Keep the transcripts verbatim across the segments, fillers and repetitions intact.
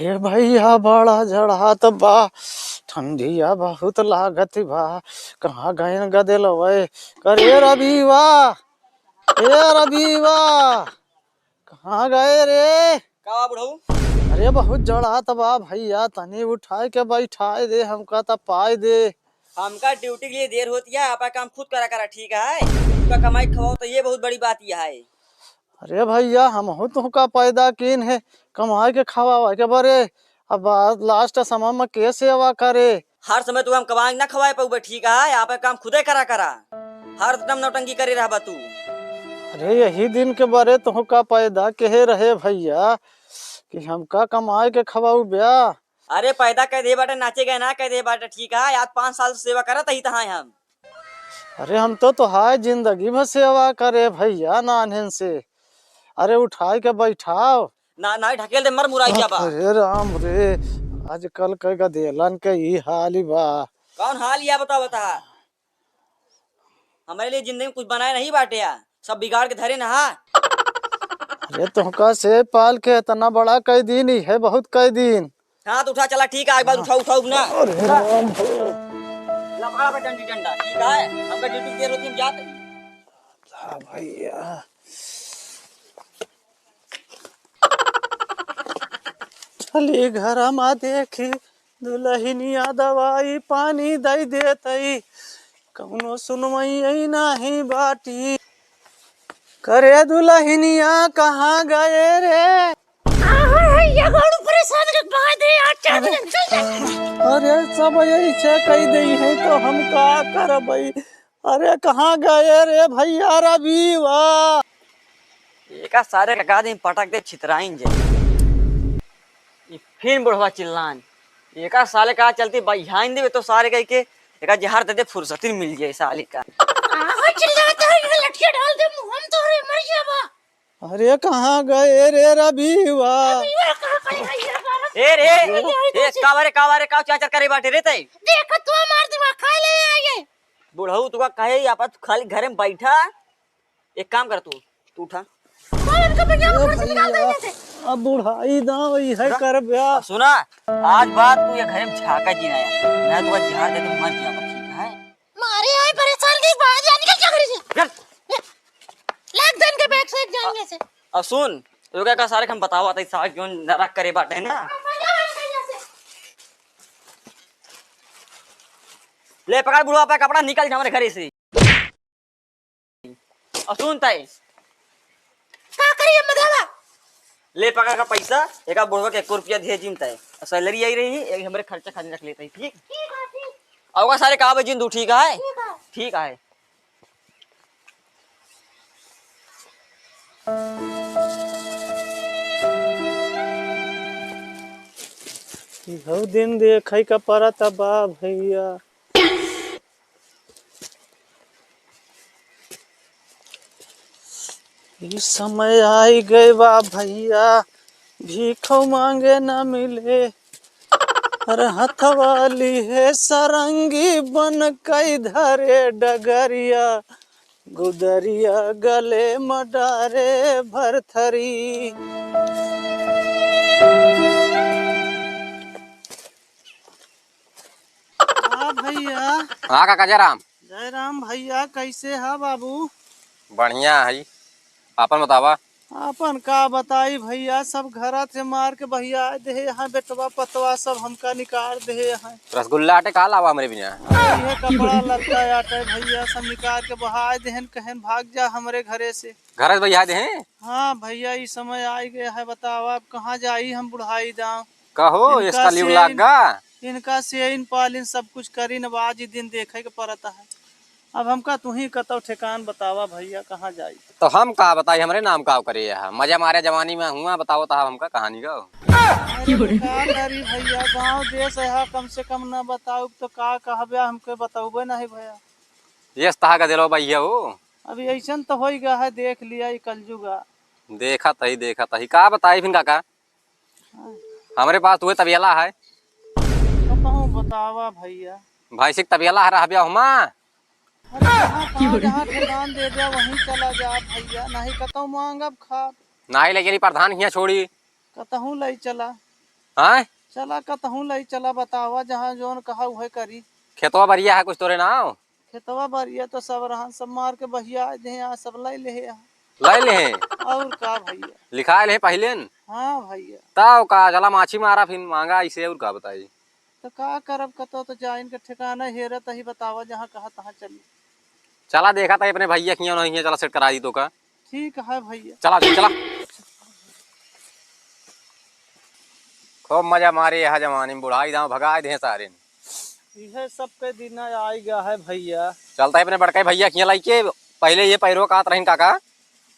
ए भइया, बड़ा जड़ात बा, ठंडिया बहुत लागत बा। कहाँ गइन गदेलवै? करे रबीवा, ए रबीवा, कहाँ गए रे? का बा बुढ़ऊ? अरे बहुत जड़ात बा भइया, तनी उठाए के बैठाए दे, हमका त पाए दे। हमका ड्यूटी के लिए देर होती है, आपका काम खुद करा करा, ठीक है? तुमका कमाई खवाओ तो ये बहुत बड़ी बात यह है। अरे भइया, हमहू तुहका पैदा कीन है, कमाए के खवाए के बरे। अब लास्ट समय में के सेवा करे? हर समय तू हम कमाए ना खवाए पउबे, ठीक है? आपका काम खुदे करा करा, हर दम नौटंकी करे रहबा तू। अरे यही दिन के बरे तुहका पैदा केहे रहे भइया कि हमका कमाए के खवाउब्या। अरे पैदा कह दे बाटे, नाचे गए ना कह दे बाटे, ठीक है? आज पाँच साल से सेवा करत ही तहाँ हम। अरे हम तो तोहार जिंदगी भर सेवा करे भइया, नान्हन से। अरे उठाए के बैठाओ। ना, ना, ढकेल दे, मर मुराई जाबा। अरे राम रे, आजकल के गदेलन के ई हाल ही बा। कौन हाल या बताओ, बता। हमरे लिए जिंदगी में कुछ बनाए नहीं बाटे या, सब बिगाड़ के धरे ना हा। अरे तुहका से पाल के इतना बड़ा कई दिन ही है, बहुत कई दिन। हाथ उठा चला, ठीक है, एक बार उठाओ, उठाओ ना। अरे राम। ला पकड़ा बे डंडी डंडा, ठीक है, हमका ड्यूटी देर होती, हम जात ही। हाँ भइया। चली घरमा देखी दुलहिनिया दवाई पानी दइ देतई, कउनो सुनवई नाहीं बाटी। करे दुलहिनिया कहाँ गए रे? आहा, ये गोड़ू परेशान के बात है यार, चार बजे निकल जाए। अरे सब यही से कही दई है तो हम का करबई? अरे कहाँ गए रे भइया रबीवा? एका सारे का दिन पटक दे छितराइन जे। ई फिर बुढ़वा चिल्लान। एका साले का चलती बहियाइन देबे तो सारे कह के एका जहर दे दे, फुर्सती मिल जाए साले का। आहो चिल्लाता है, ये लठिया डाल दे मुँह में तोहरे, मर जाबा। अरे कहाँ गए रे रबीवा? रबीवा कहाँ गए भइया बाबा? ए रे, ए, ए, ए, ए, कावा रे, कावा रे, काव चाचर करे बाटे रे तै? देख तो मार दिमाग खा ले आइए। बुढ़ऊ तुका कहे, आप खाली घरे में बैठा, एक काम कर तू, तू उठा। कौन इनका भैया ए को घर से निकाल भैया, दे जैसे? अब बुढ़ाई दाव इहे उठा। कर ब्या। अब सुना, आज बाद तू ये घरे में झाका जी ना आया, ना तो झाड़ दे, तू मर जाएगा, ठीक है? मारे आए परेशान के बाहर जा, निकल जा घर से। चल। लाग दे इनके बैग से एक जाएंगे से। अब सुन, तो क्या का सारे हम बतावा था, सारे क्यों नरक करे बाटे ना। ले पकड़ बुढ़वा पे कपड़ा, निकल जा हमारे घरे से। और सुन तय। का करी हम बतावा? ले पकड़ का पैसा, एका बुढ़वा के एक रुपया दे जिम तय। और सैलरी आई रही, एक हमरे खर्चा खाने रख लेते हैं, ठीक? ठीक है, ठीक। और ओका सारे का बे जिन दू, ठीक है? ठीक है। ठीक है। इहौ दिन देखै का परत बा भैया। ई समय आई गए बा भैया, भीखौ मांगे न मिले। अरे हथवा लिहे सरंगी बन कई धरे डगरिया, गुदरिया गले म डारे भरथरी। हाँ भैया। हाँ काका जयराम। जयराम भैया, कैसे है बाबू? बढ़िया है, आपन बतावा। आपन का बताई भैया, सब घरा से मार के बहिया देहे हैं, बेटवा पतवा सब हमका निकाल देहे हैं। रसगुल्ला आटे का लावा हमरे बिना? इहे कपड़ा लत्ता आटे भैया, सब निकाल के बहाय देहन, कहन भाग जा हमरे घरे से। घरे से बहिया देहे? हाँ भैया, ई समय आई गया है, बतावा अब कहाँ जाई हम बुढ़ाई दाव। कहो, इनका इसका लियु से लाग इन-, गा? इनका से इन पालिन सब कुछ करी न, आज ई दिन देखे के परत है। अब हमका तुही कतौ ठेकान बतावा भैया, कहाँ जाई? तो हम का बताई, हमरे नाम का करे यह? मजा मारे जवानी में हुआ, बताओ तो हमका कहानी का। अरे का करी भैया, गाँव देश है, कम से कम न बताउब तो का कहबे, हमके बतउबे नहीं भैया। ये तहा का दिलो भैया हो। अब ऐसन तो होई गया है, देख लिया ई कलजुगा। देखत ही, देखत ही, का बताई फिन काका? हमरे पास तो उहे तबियला है। कतहूँ बतावा भैया। भैंसी के तबियला है, रहब्या हुमा। अरे जहाँ पाँव, जहाँ ठेकान दे द्या, वहीं चला जा भैया, नहीं कतहूँ मांगब खाब। नहीं लेकिन ई प्रधान हियाँ छोड़ी। कतहूँ लई चला। आय? चला कतहूँ लई चला, बतावा, जहाँ जौन कहा उहे करी। खेतवा बरिया है कुछ तोरे नाव? खेतवा बरिया तो सब रहन, सब मार के बहिया दे, यहाँ सब लई लेहे यहाँ। लई लेहे? और का भइया? लिखाए लेहे पहिले न? हाँ भइया। तब का, चला माछी मारा फिर माँगा इसे, और का बताई? तो का करब, कतौ तो जाइन के ठिकाना हेरत ही, बतावा जहाँ कहा तहाँ चली। चला देखा था अपने भइया किहाँ नहीं है, चला सेट करा दी तो का। ठीक है भइया। चला, चला। खूब मजा मारे यह जमाने में, बुढ़ाई दाँव भगाए दे सारे। इहे सब के दिन आई गया है भइया। चलता है अपने बड़का भइया किहाँ लइके, पहिले ये पैरो कात रहिन काका।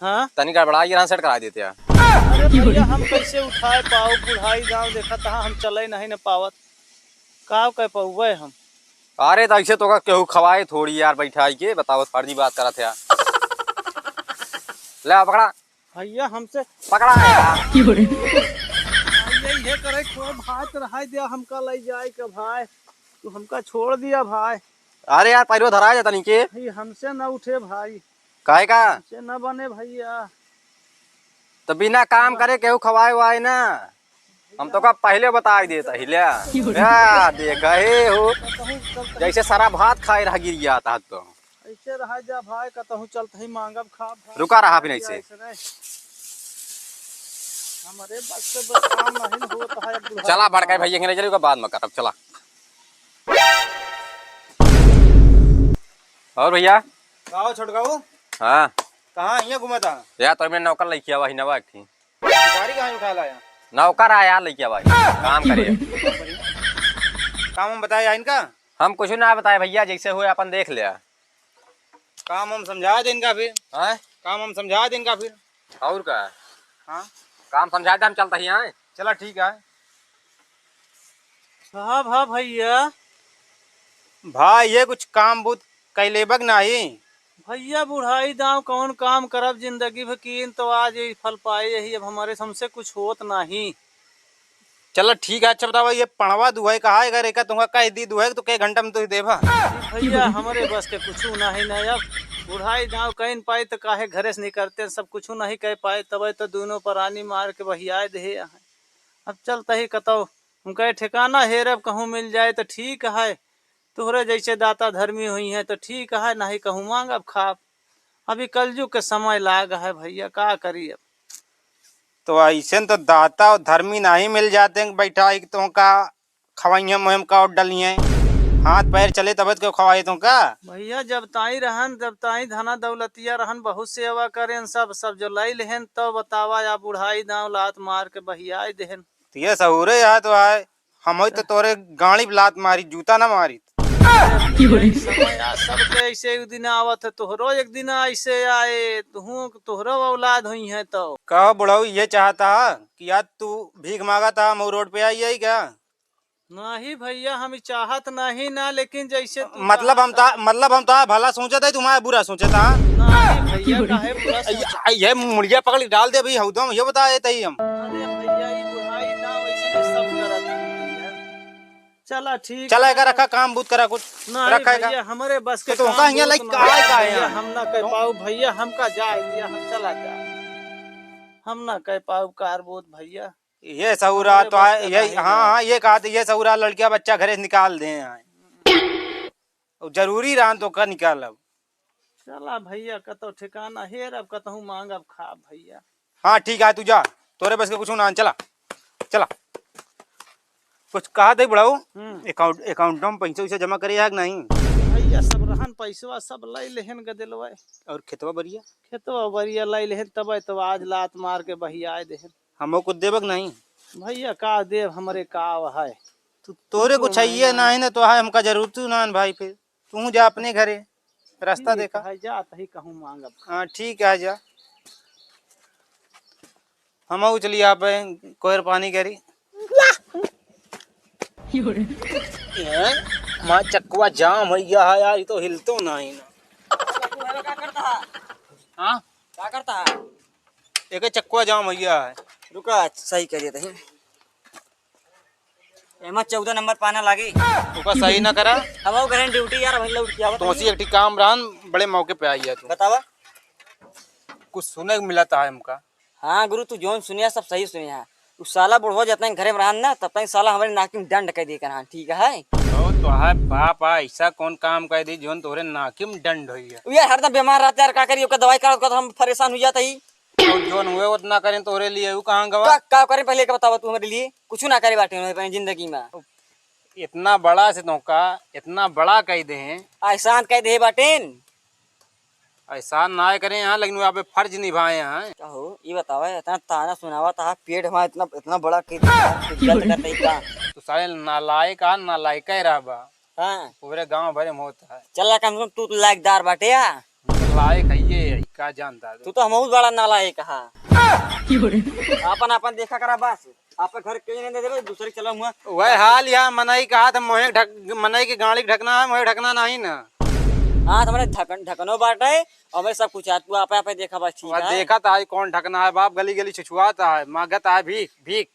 हाँ? तनी गड़बड़ा ये सेट करा देते हैं। अरे भइया, हम कैसे उठाए पाओ बुढ़ाई दाँव, देखा तहाँ हम चले नहीं न पावत, का कह पाउबे हम? अरे तो ऐसे तो का केहू खवाए थोड़ी यार, बैठाई के बताओ, फर्जी बात करत है। ले आ, पकड़ा। भइया हमसे पकड़ा है यार। भइया, ये करे को भाई, तो रहाई दिया, हमका ले जाए के भाई, तू हमका छोड़ दिया भाई। अरे यार, पैरो धराए जाता नहीं के। भाई, हमसे ना उठे भाई। काहे का? हमसे ना बने भइया। तो बिना काम करे केहू खवाए वाए ना। हम तो का पहिले बताई देता ही, ले। या, देखा हे हो। जैसे सारा भात खाए रह गिर जाता है तो। ऐसे रहा जा भाई, कतहूँ चलत ही माँगब खाब भाई। रुका रहा फिर ऐसे। ऐसे नहीं। हमरे बस से बस काम नहीं होत है, बुढ़ा चला बड़का भइया के ले चली, बाद में करब, चला। और भइया? का हो छोटकाऊ? हाँ। कहाँ हियाँ घूमत हा? या तो मैं नौकर लइके आवा ही नवा एक ठी। गाड़ी कहाँ उठा लाया? नौकर आया लइके आवा ही, काम करे। काम हम बताए इनका? हम कुछ ना बताए भइया, जैसे हुए अपन देख ले। काम हम समझा दे इनका फिर। हैं? काम हम समझा दे इनका फिर। और का? हाँ। काम समझा दे, हम चलता ही आए। चला ठीक है। हाँ, हाँ भइया। भाई, ये कुछ काम बूत कैले बग नाही? भइया, बुढ़ाई दाँव कौन काम करब, जिंदगी भर कीन तो आज यही फल पाए, यही अब हमरे से हमसे कुछ होत नाही। चला ठीक है। अच्छा बतावा, ये पणवा दुहै कहा, अगर एका तुमका कह दी दुहै तो कै घंटा में तुही देबा? भइया, हमरे बस के कुछ नाही न, अब बुढ़ाई दाँव कइन पाई तो काहे घरे से निकरते, सब कुछ नहीं कह पाए, तबे तो दोनों परानी मार के बहियाए देहे हैं। अब चलता ही कतौ उनका ठिकाना हेरब, कहूँ मिल जाए तो ठीक है, तोहरे जैसे दाता धर्मी हुई हैं तो ठीक है, नहीं कहूँ माँगब खाब। अभी कलजुग के समय लाग है भइया, का करी अब। तो ऐसे तो दाता और धर्मी नहीं मिल जाते हैं, बैठा है कि तुमका खवाइए मुहिम का और डलिए, हाथ पैर चले तब तो खवाए तुमका। भइया, जब ताई रहन, जब ताई धना दौलतिया रहन, बहुत सेवा करेन सब, सब जो लई लेहन, तो बतावा या बुढ़ाई दाँव लात मार के बहियाए देहन। तो ये सहूरे है तो आए, हम होई तो तोरे गाड़ी पे लात मारी, जूता ना मारी। समय आ सबके ऐसे एक दिन आवत है, तोहरो एक दिन ऐसे आए, तुहू, तोहरो औलाद हुई है तो। कहो बुढ़ऊ, ये चाहता है कि आज तू भीख मांगा था, हम रोड पे आई आई क्या? नहीं भइया, हम ई चाहत नहीं ना, लेकिन जैसे तू मतलब हम चाहत ता, मतलब हम ता भला सोचत है, तुम्हारा बुरा सोचत है। नहीं भइया, काहे बुरा ये, सोचत? ये मुड़िया पकड़ के डाल दे भाई, हौदम, ये बता देते ही हम। अरे भइया, ई बुढ़ाई ना वैसे सब करत है भइया। चला ठीक चला, है। एका रखा, काम बूत करा कुछ। नहीं रखा एका। भइया, हमरे बस के तो काम तुमका हियाँ बूत लाइक ना काहे है का भइया, है? हम ना कह पाऊ भइया, हमका जाए दिया, हम चला जा। हम ना कह पाऊ कार बूत भइया। ये सहुरा हमरे तो बस है, के यही, नहीं हाँ, बा। हाँ, ये कहा तो ये सहुरा लड़किया बच्चा घरे से निकाल दे हैं। और जरूरी रहन तो का निकालब। चला भइया, कतौ ठिकाना हेरब, कतहूँ मांगब खाब भइया। हाँ, ठीक है, तू जा, तोरे बस के कुछ ना, चला, चला। कुछ कहा दे बुढ़ऊ, हम्म। अकाउंट, अकाउंट में पैसा वैसा जमा करे है कि नहीं? भइया, सब रहन पैसवा, सब लई लेहन गदेलवा। और खेतवा बरिया? खेतवा बरिया लई लेहन, तबे तो आज लात मार के बहियाए देहन। हमो कुछ देबक नहीं? भइया, का देब, हमरे का है? तू, तोरे कुछ कुछ चाहिए नहीं। नहीं ना तो है, हमका जरूरत ना है भाई, फिर तू जा अपने घरे, रास्ता ठीक देखा। है, जा तही कहूँ मांगब। हाँ, ठीक है, जा। हम चली आप कोयर पानी करी। ए, माँ चक्कवा जाम हो गया है यार, ये तो हिलतो नहीं ना। का करता है? हाँ? का करता है? एक चक्कवा जाम हो गया है। रुका, सही कर देते हैं। एमा चौदह नंबर पाना लागी। ओका सही ना करा। अब आओ करें ड्यूटी यार, भाई लौट के आवत तो उसी नहीं। एक ठी काम रहन, बड़े मौके पे आई है तू। बतावा। कुछ सुने को मिला था हमका। हाँ गुरु, तू जौन सुनिया सब सही सुनिया। उ साला बुढ़वा जब तक घरे में रहन ना, तब तक साला हमरे नाकी में डंड कइ दिए करन, ठीक है? तो तोहार बाप आ ऐसा कौन काम कइ दी जोन तोहरे नाकी में डंड होई है? उ यार हरदम बीमार रहता यार, का करी, ओकर दवाई करावत करावत हम परेशान हुई जात ही। और जोन हुए उतना करें तोहरे लिए, उ कहाँ गवा? का, का करें पहले के बतावा तू हमरे लिए? कुछ ना करे बाटे उन्होंने अपनी जिंदगी में। इतना बड़ा से तोहका, इतना बड़ा कइ दे हैं। एहसान कइ दे बाटेन। एहसान ना करे यहाँ, लेकिन वो आप फर्ज निभाए हैं। का हो, ये बतावा, इतना ताना सुनावा ता, पेट हमारा इतना, इतना बड़ा कइ दे, गलत करते ही का? तू साले नालायक आ, नालायक ही रहबा। हाँ। पूरे गांव भरे में होता है। चला, कम से कम तू तो लायकदार बाटे आ। लायक है ये, का जानता तू? तू तो हमहू बड़ा नालायक हा। आपन, आपन देखा करा बस। आपके घर के नहीं दे देबे, दूसरे के चला हुआ। वह हाल यहाँ मनई कहा था, मोहे ढक, मनई के गाड़ी के ढकना है, मोहे ढकना नहीं ना। हाँ, तो हमारे ढकन, ढकनो बाटे, और हमारे सब कुछ है। तू आपे, आपे देखा बस, ठीक वह है? देखा था, कौन ढकना है बाप, गली गली छुछुआता है, मांगता है भीख, भीख।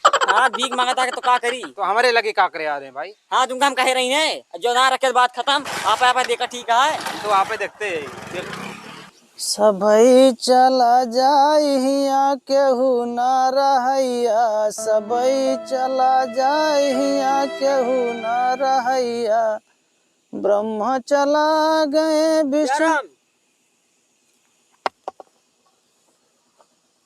हाँ, भीख मांगता है तो का करी? तो हमारे लगे का करे आ रहे हैं भाई? हाँ, तुमका हम कहे रही हैं, जो ना रखे बात खत्म, आपे, आपे देखा, ठीक है? हम तो आपे देखते हैं। सबई चला जाई हिया केहू ना रहैया, सबई चला जाई हिया केहू ना रहैया, ब्रह्मा चला गए विष्णु। राम।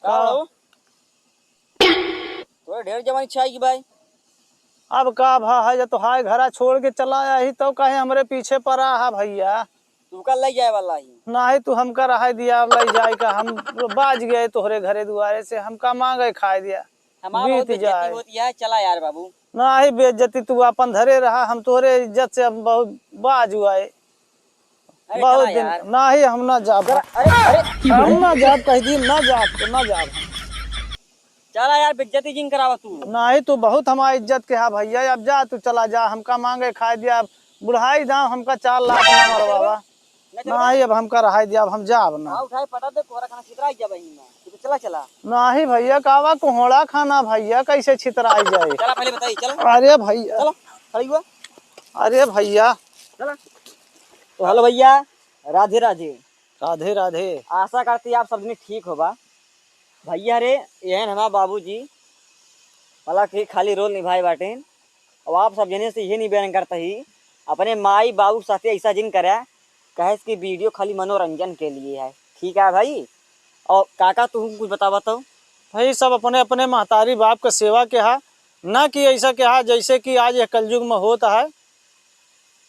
का हो? तोरे ढेर जवानी छाई की भाई। अब का भा है, जब तो हाय घरा छोड़ के चला आया ही, तो काहे हमरे पीछे परा हा भैया? तू का लई जाए वाला ही? नाही, तू हमका रहाई दिया, अब लई जाए का, हम बाज गए तोहरे घरे दुआरे से, हमका मांगे खाए दिया। हमार बहुत बीत बेइज्जती जाए। होती है, चला यार बाबू। नाही बेइज्जती, तू अपन धरे रहा, हम तोहरे इज्जत से हम बहुत बाज हुआ है। अरे बहुत चला दिन यार। नाही, हम ना जाब। जरा, अरे, अरे। हम ना जाब, कह दी ना जाब, तो ना जाब। चला यार, बेइज्जती जिन करावा तू। नाही, तू बहुत हमार इज्जत के हा भैया, अब जा, तू चला जा, हमका मांगे खाए दिया, अब बुढ़ाई दाव हमका चार लाख ना मरवावा। ना चलबा? नाही, अब हमका रहाई दिया, अब हम जाब ना। हाँ, उठाए पटा दे, कोहरा खाना छितराई जाबा ही ना। तू तो चला, चला। नाही भैया, कावा कोहड़ा खाना भैया, कैसे छितराई जाए? चला, पहले बताई, चला। अरे भैया। चला, खड़ी हुआ। अरे भैया। चला। तो हेलो भैया, राधे राधे। राधे राधे। आशा करती आप सब जने ठीक होबा। भैया रे, यहन हमार बाबूजी, भला कि खाली रोल निभाए बाटेन। और आप सब जने से यही निवेदन करता ही, अपने माई बाबू के साथे ऐसा जिन करा, कहे कि वीडियो खाली मनोरंजन के लिए है, ठीक है भाई? और काका, तू कुछ बतावा तो। भाई, सब अपने अपने महतारी बाप के सेवा के हा, ना कि ऐसा के हा जैसे कि आज यह कलयुग में होता है।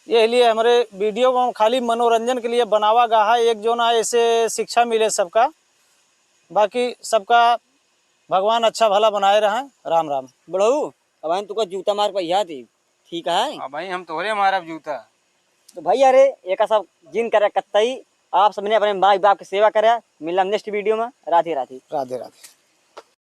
यह लिए हमरे वीडियो को हम खाली मनोरंजन के लिए बनावा गा है, एक जो ना ऐसे शिक्षा मिले सबका। बाकी सबका भगवान अच्छा भला बनाए रहें। राम राम। बड़ऊ, अब हम तुका जूता मार पहिया दी, ठीक है? अब भाई हम तोहरे मारब जूता। तो भैया रे, एका सब जिन करे कत्तई, आप सबने अपने माई बाप की सेवा करे। मिलम नेक्स्ट वीडियो में। राधे राधे। राधे राधे।